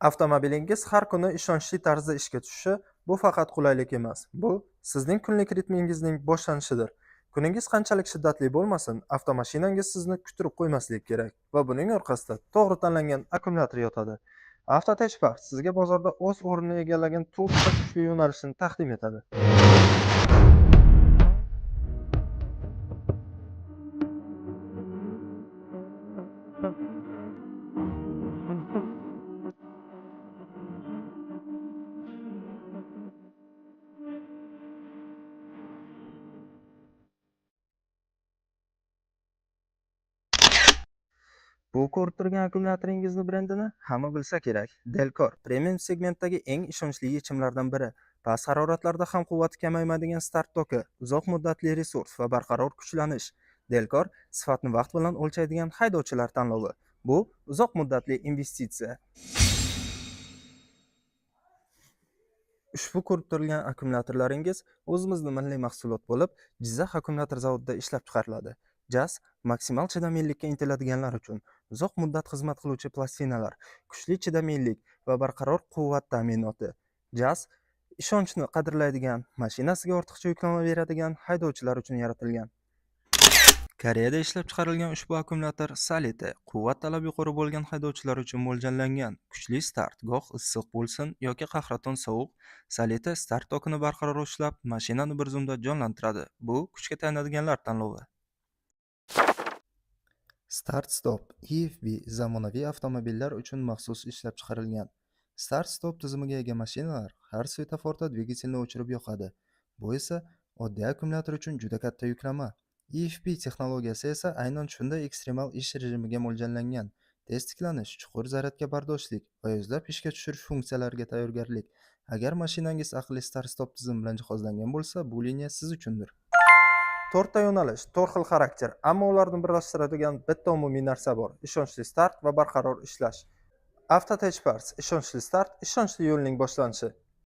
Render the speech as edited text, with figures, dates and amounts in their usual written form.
Avtomobilingiz har kuni ishonchli tarzda ishga tushishi bu faqat qulaylik emas, bu sizning kunlik ritmingizning boshlanishidir. Kuningiz qanchalik shiddatli bo'lmasin, avtomashinangiz sizni kuttirib qo'ymasligi kerak va buning orqasida to'g'ri tanlangan akkumulyator yotadi. Avtotech Parts sizga bozorda o'z o'rnini egallagan to'rtta kuchli yo'nalishni taqdim etadi. Bu ko'rib turgan akkumulyatoringizni brendini hamma bilsa kerak. Delkor premium segmentdagi eng ishonchli yechimlardan biri. Past haroratlarda ham quvvati kamaymaydigan start toki, uzoq muddatli resurs va barqaror kuchlanish. Delkor sifatni vaqt bilan o'lchaydigan haydovchilar tanlovi. Bu uzoq muddatli investitsiya. Ushbu ko'rib turilgan akkumulyatorlaringiz o'zimizni milliy mahsulot bo'lib, Jizzax akkumulyator zavodida ishlab chiqariladi. JAS maksimal chidamlilikka intiladiganlar uchun uzoq muddat xizmat qiluvchi plastinalar, kuchli chidamlilik va barqaror quvvat ta'minoti. JAS ishonchni qadrlaydigan, mashinasiga ortiqcha yuklama beradigan haydovchilar uchun yaratilgan. Koreyada ishlab chiqarilgan ushbu akkumulyator Salite quvvat talabi yuqori bo'lgan haydovchilar uchun mo'ljallangan. Kuchli start, goh issiq bo'lsin yoki qahraton sovuq, Salite start tokini barqaror ushlab, mashinani bir zumda jonlantiradi. Bu kuchga tayanadiganlar tanlovi. Start Stop EFB zamonaviy avtomobillar uchun maxsus ishlab chiqarilgan. Start Stop tizimiga ega mashinalar har svetoforda dvigatelni o'chirib yoqadi. Bu esa oddiy akkumulyator uchun juda katta yuklama. EFB texnologiyasi esa aynan shunday ekstremal ish rejimiga mo'ljallangan. Tez tiklanish, chuqur zaryadga bardoshlik va yuzlab ishga tushirish funksiyalariga tayyorgarlik. Agar mashinangiz aqlli Start Stop tizimi bilan jihozlangan bo'lsa, bu liniya siz uchundir. To'rtta yo'nalish, to'rt xil xarakter, ammo ularni birlashtiradigan bitta umumiy narsa bor: ishonchli start va barqaror ishlash. Avtotech Parts ishonchli start, ishonchli yo'lning boshlanishi.